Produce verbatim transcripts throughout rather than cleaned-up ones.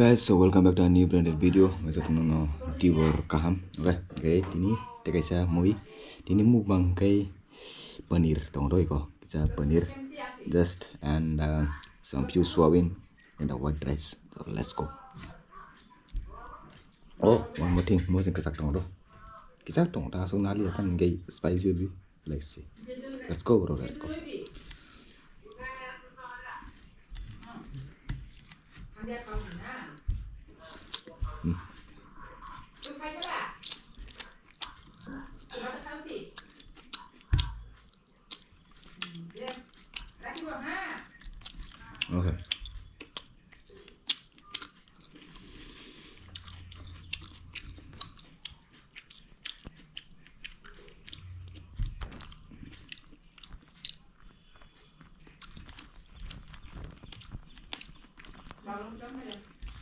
Guys, so welcome back to a new branded video. Jotono no tibor kaham. Okay, okay, tini tekaisa mui. Tini mukbang kai paneer tong roi ko. Kisa paneer, just and uh, some few soybean and a white rice. So let's go. Oh, one more thing. Mo sing kisak tong do. Kisak tong ta so nali akan ngai spicy bi. Let's see. Let's go, bro. Let's go. Hmm. Okay.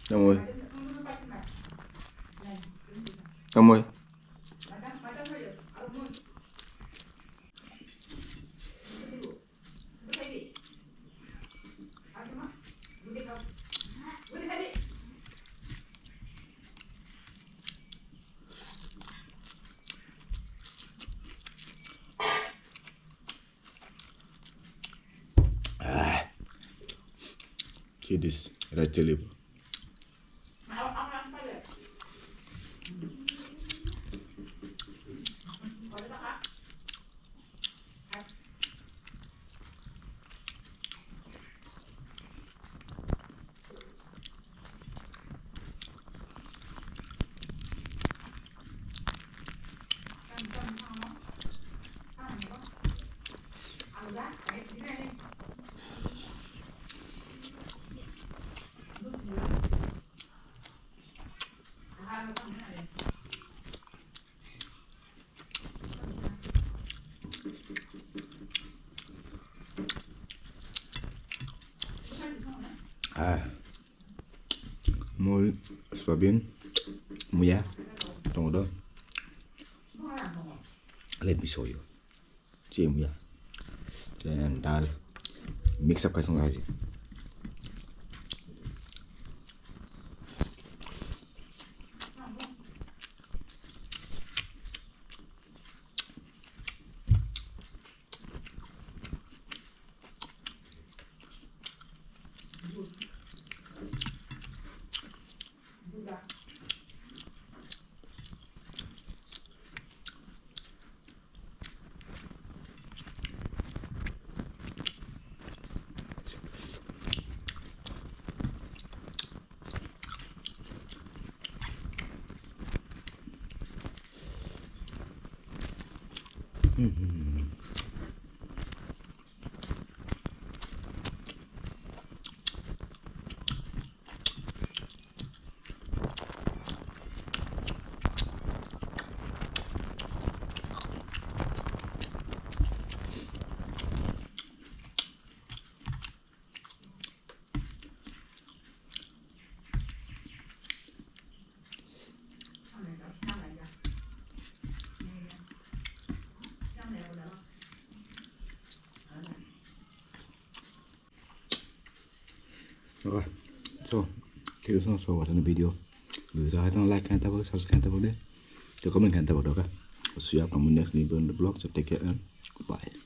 Tamoi. Tamoi. Ah. See this red chili. Ah. Mui, soybean, muya, tongo do. Let me show you. Chi muya. Then dal. Mix up kaisong aji. Okay. So, thank you so much for watching the video. Video sa hai tong like khaina tabok, subscribe khaina tabok de. Te comment khaina tabok doka. See you upcoming next new vlog. So take care and goodbye.